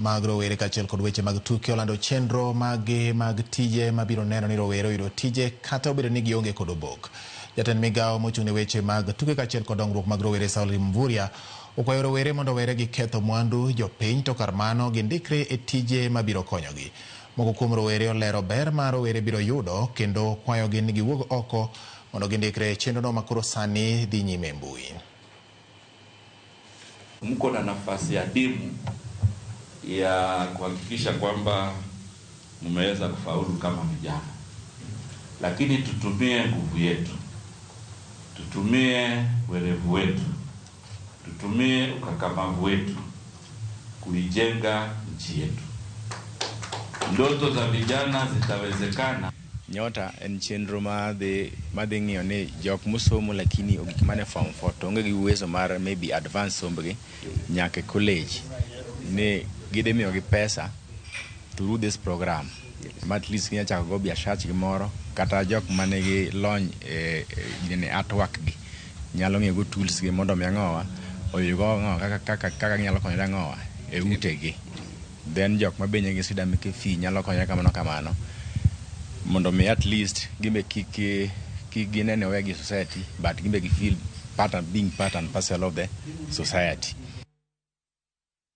Mag rowere kaachiel kod weche mag tuke olando chenro maggi mag tije mabiro neno ni rowere oyudo tije kata obedo ni gionge kod obok. Jatend migawo mochung' ne weche mag tuke kaachiel kod dongruok mag rowere Saul Mvurya okwayo rowere mondo owere gi ketho mwandu jopiny to kar mano gindikre e tije mabiro konyogi. Moko kuom rowere olero ber ma rowere biro yudo kendo kwayogi ni giwuog oko mondo gindikre e chenrono makoro sani dhi nyime e mbui. Mko na nafasi adimu ya kuhakikisha kwamba mmeweza kufaulu kama vijana, lakini tutumie nguvu yetu, tutumie werevu wetu, tutumie ukakamavu wetu kuijenga nchi yetu. Ndoto za vijana zitawezekana. Nyota en chenro madhi ng'iyo ni jok mosomo lakini ogik mana e form 4 to onge gi uwezo mar maybe advance sombgi nyaka e college, ni gidhi miyogi pesa through this program ma at least ginya chako go biashach gi moro, kata jok manigi lony e gine artwork gi nyalo ng'iyo go tools gi mondo mi ang'owa oyud go ang'owa kaka ginyalo konyore ang'owa e utegi. Then jok ma be nigi shida meke fee nyalo konyore kamano kamano mondo mi at least gimbe kik gine ni owegi society, but gimbe gi feel part and being part and parcel of the society.